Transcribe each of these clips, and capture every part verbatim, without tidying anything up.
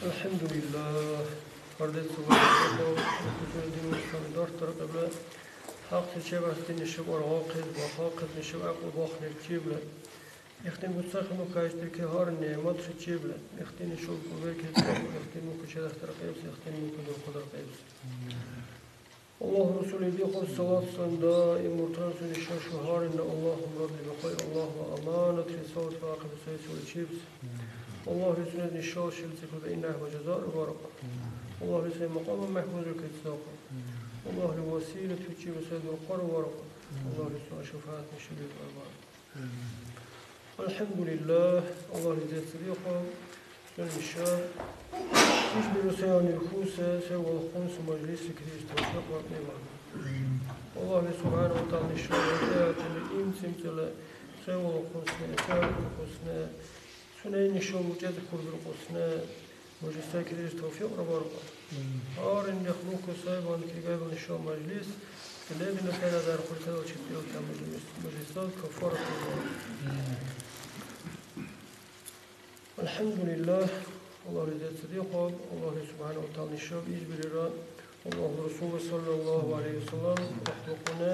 АлхӀямдулиллагь. ГьардецӀла дин стандарт даркьебла, хӀякьти чебяхӀти нешаб аргъахъес, бахъахъес нешаб гӀякьлу бахъниличибла. Ихтин буцахъи мукайчдирки гьар нигӀматличибла. Ихтин ишул куберкес, ихтин мука чедахъдаркьебси, ихтин мука дурхъадаркьебси. Аллагь Расул идихъур салат-салам даим мурталра сунечи шагьарна, Аллагьу мурадлибихъур, Аллагьла аманат, рисалат ва ахир сайсуличибси. Аллагьли сунезни шал шилизи кабиинахӀ ва жазаъ баркьу. Аллагьли сай макьаму мяхӀбузур кецӀахъу. Аллагьли василат вичи ва сай дурхъар варкьу. Аллагьли сунела шафагӀятни шилизи баркьу. АлхӀямдулиллагь, Аллагьли децӀрихъу, сунечи ишбиру саяван ирхуси, сай валхъунси мажлиси килис тавфикь ва кьиман. Аллагьли субхӀяна ва тагӀяла нешла ватӀайатуни имцӀимцӀала сай валхъунсни, сай аркьухъусни, сунени шел учӀес хурбиркьусни, мажлисра килис тавфикьра баркьу. Гьарил мехлука сай ванкӀигайван шел мажлис, лебилра сай дархуртала чебиулти мажлис, мажлисла кафарат баркьу. АлхӀямдулиллагь, Аллагьли децӀрихъу, Аллагьли субхӀяна ва тагӀяла нешаб ишбирира, Аллагьла Расул саллаллагьу гӀялайгьи ва саллам, ахӀлухъуна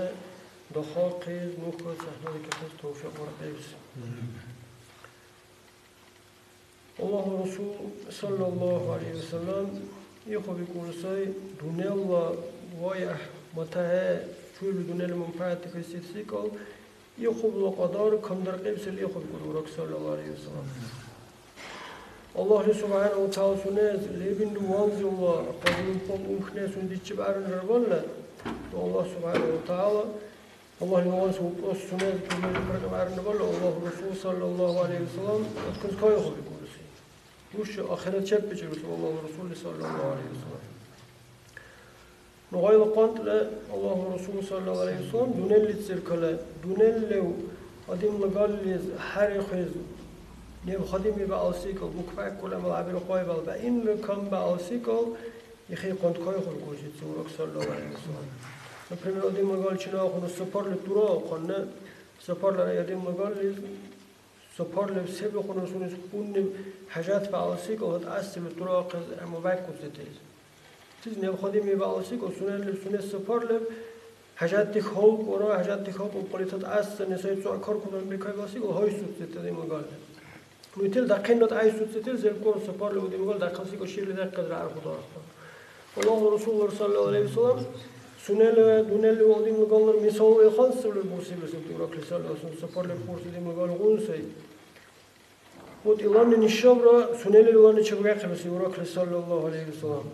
дахъахъес, муха цахӀналикахъес тавфикь баркьес. Аллагьла Расул саллаллагьу гӀялайгьи ва саллам ихъу бикӀули сай, дунъяла ваяхӀ, матагӀе, чули дунъяла манпагӀят дихьес секӀал, ихъубла кьадар камдаркьибсили ихъу бикӀули ураг саллаллагьу гӀялайгьи ва саллам. Аллагьли субхӀяна ва тагӀяла сунес лебилра ванзалла къадимхъун умхнес сунечиб арнрабалла, Аллагь субхӀяна ва тагӀяла Аллагьли ванза вопрос сунес кумекбаркьиб арнабалла, Аллагьла Расул саллаллагьу гӀялайгьи ва саллам отказ кайхъубикӀуси. Нуша ахират чеббикӀибси Аллагьла Расулли саллаллагьу гӀялайгьи ва саллам. Нугъайла къантӀла Аллагьла Расул саллаллагьу гӀялайгьи ва саллам дунъялицир кала, дунъялив адамла галлис хӀерихъес необходимый биалси секӀал, букваккула гӀямал гьабирухъайбал, баинра камбиалси секӀал, ихъи къантӀ кайхъубикӀуси ураг саллаллагьу гӀялайгьи ва саллам. Например, адамла галчи нахуна сапарли дураухъанна, сапарлара адамла галлис, сапар леб, се бихъуна сунес хъуниб хӀяжат биалси секӀал, гьатӀаси леб дураухъес гӀямал бакӀуси тез. Тиз необходимый биалси секӀал, сунела леб, сунес сапар леб, хӀяжатти халкьура, хӀяжатти халкьуб кьалитат асани сай цугӀ каркудан бикайбал секӀал, гьайсуциб тадимагали. Ну, итил дахъинна тӀяйсуциб, итил зеркъур сапар леб, димагал дахъал секӀал ширли дахъал рагӀар худара. Аллагьла Расулла саллаллагьу гӀялайгьи ва саллам, сунела, дунъяли ва димагаллар мисал ва хансивли бурсибли сабти уракли саллаллагьу гӀялайгьи ва саллам, сапар леб хурси димагал гъун сай. Вот иланни нешабра сунела иланни чебаахъибси уракли саллаллагьу гӀялайгьи ва саллам.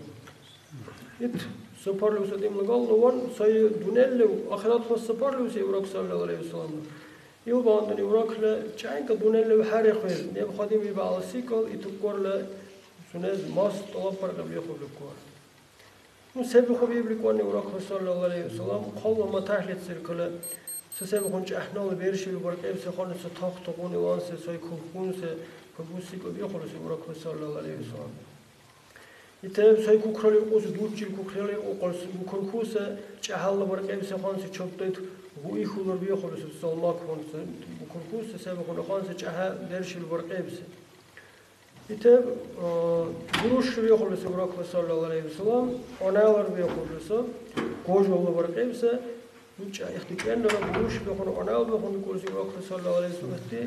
Ит сапарлиуси димлагаллаван сай дунъяллив, ахиратла сапарлиуси урак саллаллагьу гӀялайгьи ва саллам. Ил багьандан уракла чянкӀа дунъяллив хӀерихъес, необходимый биалси секӀал ит уккарла сунес мас тӀалаббаркьибли хъубликӀур. Ну, се бихъуб ибли кӀванни уракла саллаллагьу гӀялайгьи ва саллам, хъалла матахӀлицир кала, се-се бихъун чӀяхӀнала бершили баркьибси ханна ца тахтагъуни ванси, сай кулхъунси, кабуси кабихъули се уракла саллаллагьу гӀялайгьи ва саллам. Итаб сай кукрали иркьуси, дуччил кукрали иркьухъес букурхуса, чӀяхӀялла баркьибси ханси чебтӀет гуихулар бихъули се, салмак ханси букурхуса, се бихъуна ханси чӀяхӀя бершили баркьибси. Итаб, а, буруш бихъули се уракла саллаллагьу гӀялайгьи ва саллам, гьаналар бихъули се, кожала баркьибси, нучӀа ихти кӀеннара буруш бихъуни, гьанал бихъуни кӀули се уракла саллаллагьу гӀялайгьи ва саллам, ихти,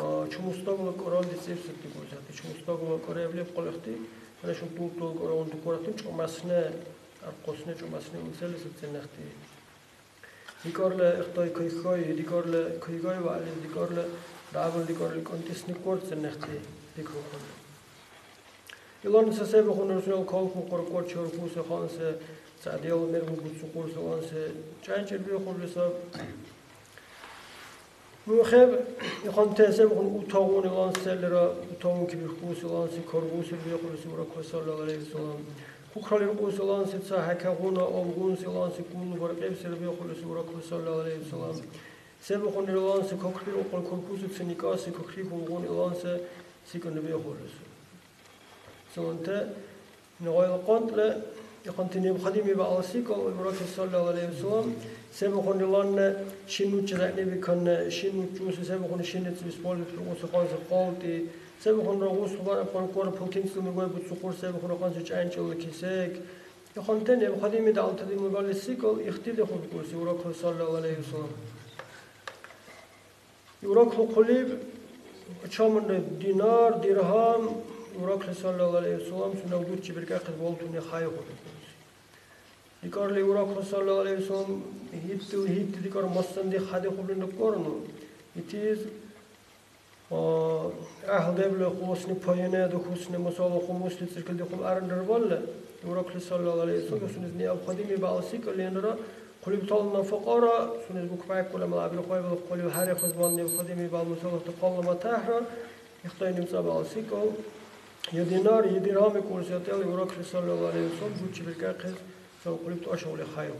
а, чумустагла кӀарал дицӀибси дикӀули се, чумустагла кӀарабли кьалихти, хӀяна шумтултул кӀаралунти курахти чӀумасни, аркъусни чӀумасни мицӀали сеценахти. ДекӀарла ихтай кайхьай, декӀарла кайгай ва гӀялис декӀарла дявил декӀарли кӀантӀисни кӀвар цӀеннехти декӀарухъун. Иланни се-се бихъуна сунела калхун къаркъа чархуси ханси, цадиялла мер гуццукьурси ханси чянкӀир бихъули саб. Ну, хеб, ихъанти се бихъуна утагъуни лан селра, утагъунки бирхуси ланси, каргуси бихъули се уракла саллаллагьу гӀялайгьи ва саллам. Кукрали иркьуси ланси ца хӀякагъуна, алгъунси ланси кулу баркьибси рабихъули се уракла саллаллагьу гӀялайгьи ва саллам. Се бихъунира ланси кокрбирухъун куркуси ца никӀаси кокри хулгъуни ланси сикӀуни бихъули се. Саламта, нугъайла къантӀла, ихъанти необходимый биалси секӀал, Ибрагьим саллаллагьу гӀялайгьи ва саллам, се бихъунриланна шин нучи зягӀнибиканна, шин нучуси се бихъуни шинница использовать бикӀуси ханси хъалти, Се бихунра гъусл бараб къуркъура палтинцлуми гой буцухъур, се бихунра къанси чӀянкӀалла кесек. Ихъантани необходимый далтади мургали сикӀал ихтили хъубикӀуси уракла саллаллаху гӀалайхи вассалам. Уракла хъулиб чамра динар, диргьам, уракла саллаллаху гӀалайхи вассалам сунела дуччи биркахъес балтуни хайхъубикӀуси. Дикарли уракла саллаллаху гӀалайхи вассалам гьитил гьитти дикар массанди хадихъублина корну. Итиз ГӀяхӀдебли хъусни пайне духусни, масала, хумусли цӀиркилди хъумхӀярнира балли, уракли саллаллаху гӀалайхи ва саллям сунес необходимый баалси календра, хъулибтала нафакьара сунес букмайкула малабирхъайбала хъулив хӀярихъес ван необходимый баал масалати къалла матахӀра, ихтайни имцӀабаалси кал, я динар, я диргьам икӀулси атӀели уракли саллаллаху гӀалайхи ва саллям гуччи биркахъес ца хъулиб тӀашаули хайгьу.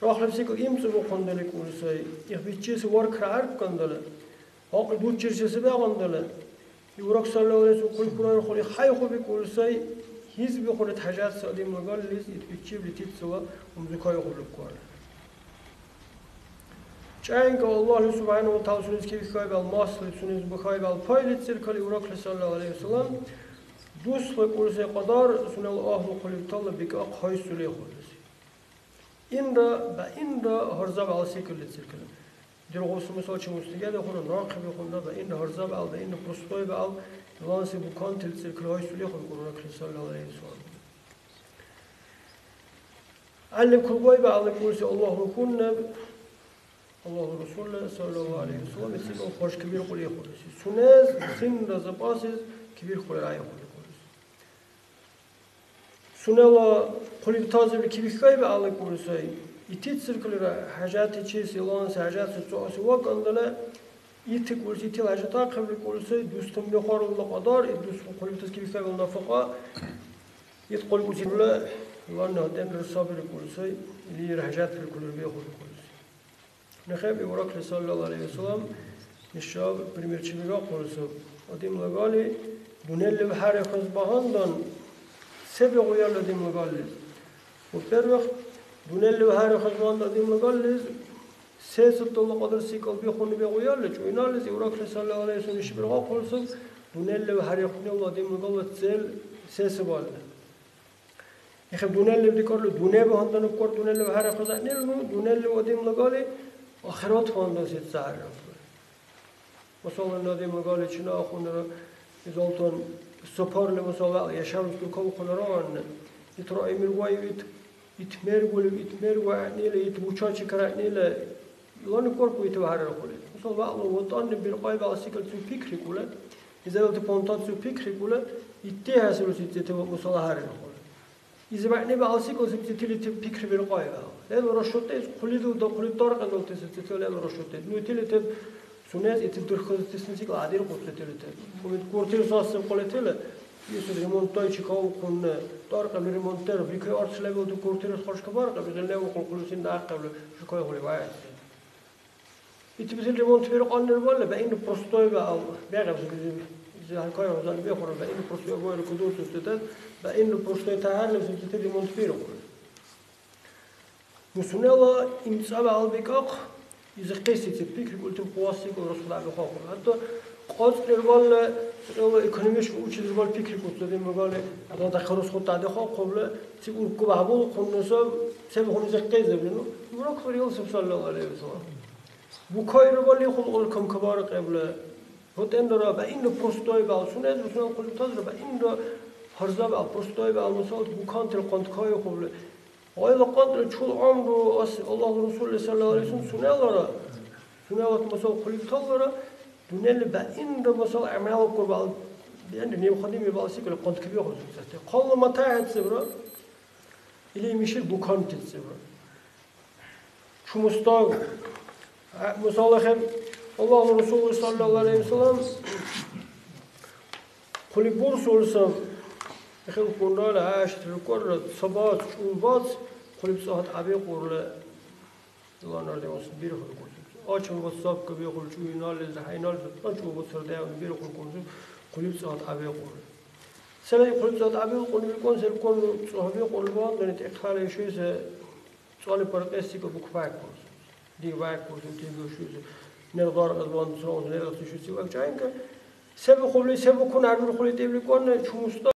Рахли секӀал имцӀабухъундали кӀули сай. Их биччис варкра гӀяркӀкандала, гьакьи дуччирси сабягӀундала, и ураг саллаллаху гӀалайхи ва саллям хъуликурайрухъули хайхъуби кӀули сай, гьизбихъули хӀяжатси адамла галлис ит биччибли тиццала умзукайухъули кӀули. ЧӀянкӀа Аллагьли субхӀяна ва тагӀяла сунес кивихьайбал масли, сунес бухӀайбал пайли цӀиркали уракли саллаллаху гӀалайхи ва саллям дусла кӀули сай кьадар сунела агьлу хъулибтала бикӀахъ гьайсули хъулиси. Инра, баинра гьарзаб гӀял секӀалли цӀиркала. Диргъуси мисал чемусти гедехъура, нахъибихъунра, баинра гьарзаб гӀял, баинра простой бегӀал, иланси букантил цӀиркала гьайсули хъулкӀура ракли саллаллаху гӀалайхи ва саллям. ГӀялли кулгай бегӀал икӀулси Аллагьла хьуннаб, Аллагьла Расулла саллаллаху гӀалайхи ва саллям, иццикӀал хвашкабиркьули хъулиси. Сунез, синра запасиз кибирхъули раихъули хъулиси. Сунела хъулибтазибли кибихьайби алакӀули сай. Ити циркулира хӀяжатичи, селанси хӀяжатси цоаси вакӀандала, ити кӀулси, итила хӀяжатахъибли кӀули сай, дустун бихарулла кьадар, ит дус хъулибтас кибихьайбала нафакьа, ит хъуликӀусила ванна гьатӀенра сабри кӀули сай, или ир хӀяжатбиркулира бехӀули кӀули сай. Нехъеб Ибракли саллаллаху гӀалайхи ва саллям ишаб примерчи бигахъули саб. Адамла гали дунъялив хӀярихъес багьандан се бегӀуял адамла галлис? Во-первых, дунъялив хӀярихъес багьандан адамла галлис се сутала кьадар секӀал бихуни бегӀуялли, чуйналис Ибракли саллаллаху гӀалайхи ва саллям ишбиргахъули саб, дунъялив хӀярихънила адамла галла цель се сабалли. Ихъ дунъялив дикӀарли, дунъя багьандан уккар дунъялив хӀярихъес гӀягӀнили, ну, дунъялив адамла гали ахират багьандан сецад хӀярихъес. Масала, адамла гали чина ахъунра, изалтан сапарли, масала, яшавси дукавхъунра гьанна. Итра эмир ваиб ит, ит мергулив, ит мергу гӀягӀнили, ит бучачи карагӀнили, Илани коркуй итив хӀерирхъули. Мисал, вегӀла ВатӀанни биркьяйбал секӀал цу пикрикӀули, изаралти плантацию пикрикӀули, итди хӀясируси цӀитив мисал хӀерирхъули. Изиб гӀягӀнибал секӀал цу цӀитилити пикри биркьяйбал. ХӀела расчетдеш хъули дилда хъули даркьяндалти цу цӀитил хӀела расчетдеш. Ну итилитиб сунес итил дурхъазиртесни секӀал гӀядиркьуцутилитиб. Хъули квартира сасиб хъулитила, Ишди ремонттайчи кавхъунна, тӀаркьли ремонттер, бикай арц лебилти квартирас харжкабаркьа, бигӀи левухъун хъулисин дяхъибли, жукайхъули ваэс. Итбисил ремонт биркьаннир балли, баинну простой баал, бегӀ, зи, зи, зи, хӀякай хӀузан бехъура, баинну простой бойру кудурцус тетад, баинну простой тяхӀярлис итити ремонт биркьули. Ну, сунела имцӀабал бикӀахъ, изахъеси ца пикрикӀулти хъугъаси секӀал расхудаби хахъур. ХӀятта кьацӀ лервалла, сунела экономический учитель лервал пикрикӀуцади мургали, адамла дахъал расхудади хахъубла, ца уркӀу багьбулхъун нуша, се бихъун изахъезабли, ну, урак хурил саб, саллаллаху гӀалайхи ва саллям. Букайра вали хъулкьул камкабарахъебла, ХӀутӀенра баинра простой бегӀ, сунезра сунела хъулибтазра баинра гьарзабегӀ, простой бегӀ, мисал, букантира къанткайухъубли. Гъайла къантӀра чула гӀямру ас Аллагьла Расулли саллаллаху гӀалайхи ва саллям сунелара, сунела, мисал, хъулибталлара дунъяли баинра, мисал, гӀямрала курбал, яни необходимый бегӀ секӀал къанткабиахъуси. Хъалла матахӀецибра или мишир букантецибра. Чумустав. А, мисал ахӀен, Аллагьла Расул саллаллаху гӀалайхи ва саллям хъули бурсулсан, хӀилкӀунрала гӀяшатли рукӀарра, ца бац, чӀул бац, хъулиб цагьат гӀебикьурли, иланар дигӀунси бирхӀуркӀурси. Ачамбац сапка бихъули, чуйналлизир, хӀяйналлизир, кьанчӀ убуцар дявни бирхӀуркӀурси, хъулиб цагьат гӀебикьурли. Сенай хъулиб цагьат гӀебикьуни бикӀун, селкӀун цӀухӀбикьурли багьандан, тӀехъала ишуси ЦӀали паркьес секӀал буквайкурси, дигвайкурси, тегушуси, нер даргас ванцаунси, нер асушуси вакӀаинка, Се бихъули, се букун арбирхъули тӀибли кӀуна чумуста.